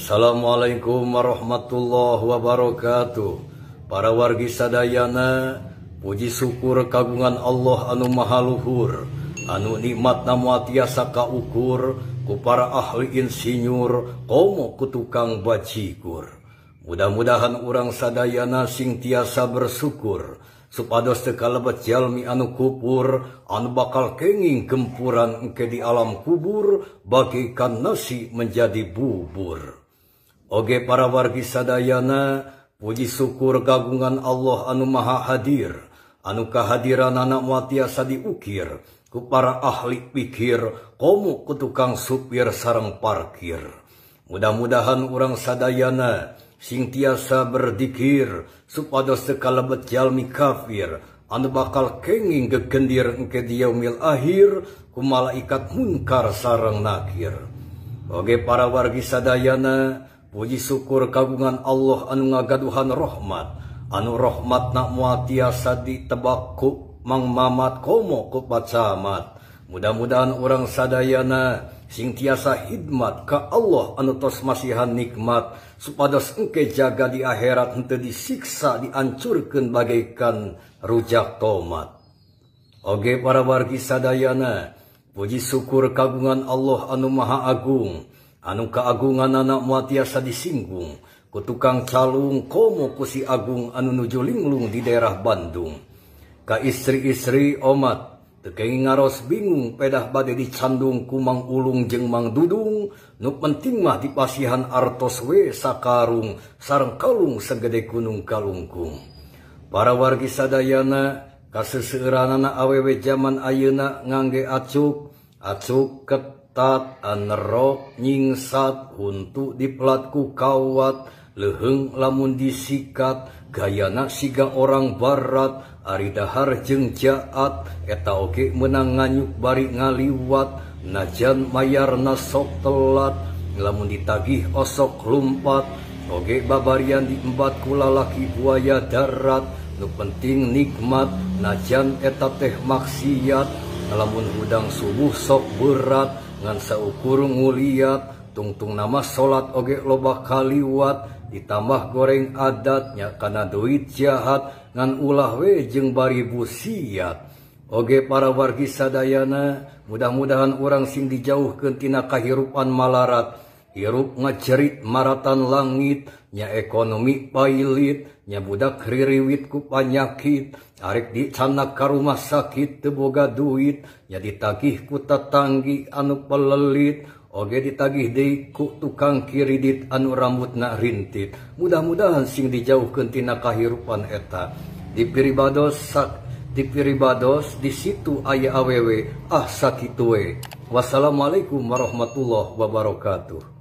Assalamualaikum warahmatullahi wabarakatuh. Para wargi sadayana, puji syukur kagungan Allah anu maha luhur, anu nikmatna moal tiasa kaukur ku para ahli insinyur komo ku tukang bajigur. Mudah-mudahan urang sadayana sing tiasa bersyukur supados teu kalebet jalmi anu kupur, anu bakal kenging gempuran engke di alam kubur bagaikan nasi menjadi bubur. Oge para wargi sadayana, puji syukur kagungan Allah anu maha hadir, anu kehadiranana moal tiasa diukir ku para ahli pikir komo ku tukang supir sareng parkir. Mudah-mudahan urang sadayana sing tiasa berdikir supados teu kalebet jalmi kafir anu bakal kenging gegendir engke di yaumil akhir ku malaikat munkar sareng nakir. Oge para wargi sadayana, puji syukur kagungan Allah anu ngagaduhan rahmat, anu rahmatna moal tiasa ditebak ku Mang Mamat komo ku Pak Camat. Mudah-mudahan urang sadayana sing tiasa hidmat ka Allah anu tos masihan nikmat supados engke jaga di akhirat henteu disiksa diancurkeun bagaikan rujak tomat. Oge para wargi sadayana, puji syukur kagungan Allah anu maha agung, anu keagunganana moal tiasa disinggung ku tukang calung komo ku si Agung anu nuju linglung di daerah Bandung. Ka istri-istri omat teu kenging ngaros bingung pedah bade dicandung ku Mang Ulung jeung Mang Dudung, nu penting mah dipasihan artos we sakarung sareng kalung segede gunung kalungkung. Para wargi sadayana, kaseseueuranana awewe jaman ayeuna ngangge acuk, acuk ketat, anerok nyingsat, huntu dipelat ku kawat, leuheung lamun disikat, gayana siga orang barat, ari dahar jeung jaat, eta oge meunang nganyuk bari ngaliwat, najan mayarna sok telat, lamun ditagih osok lumpat, oge babarian diembat ku lalaki buaya darat, nu penting nikmat, najan eta teh maksiat, lamun hudang subuh sok berat, ngan saukur nguliat, tungtung nama salat oge loba kaliwat, ditambah goreng adatnya kana duit jahat, ngan ulah we jeung bari busiat. Oge para wargi sadayana, mudah-mudahan urang sing dijauhkeun tina kahirupan malarat, hirup ngajerit maratan langit, nya ekonomi pailit, nya budak ririwit ku panyakit, arek dicanak ka rumah sakit teu boga duit, nya ditagih ku tatanggi anu pelelit, oge ditagih deui ku tukang kiridit anu rambutna rintit. Mudah-mudahan sing dijauhkeun tina kahirupan eta. Di piribados di situ aya awewe, ah sakitu we. Wassalamualaikum warahmatullahi wabarakatuh.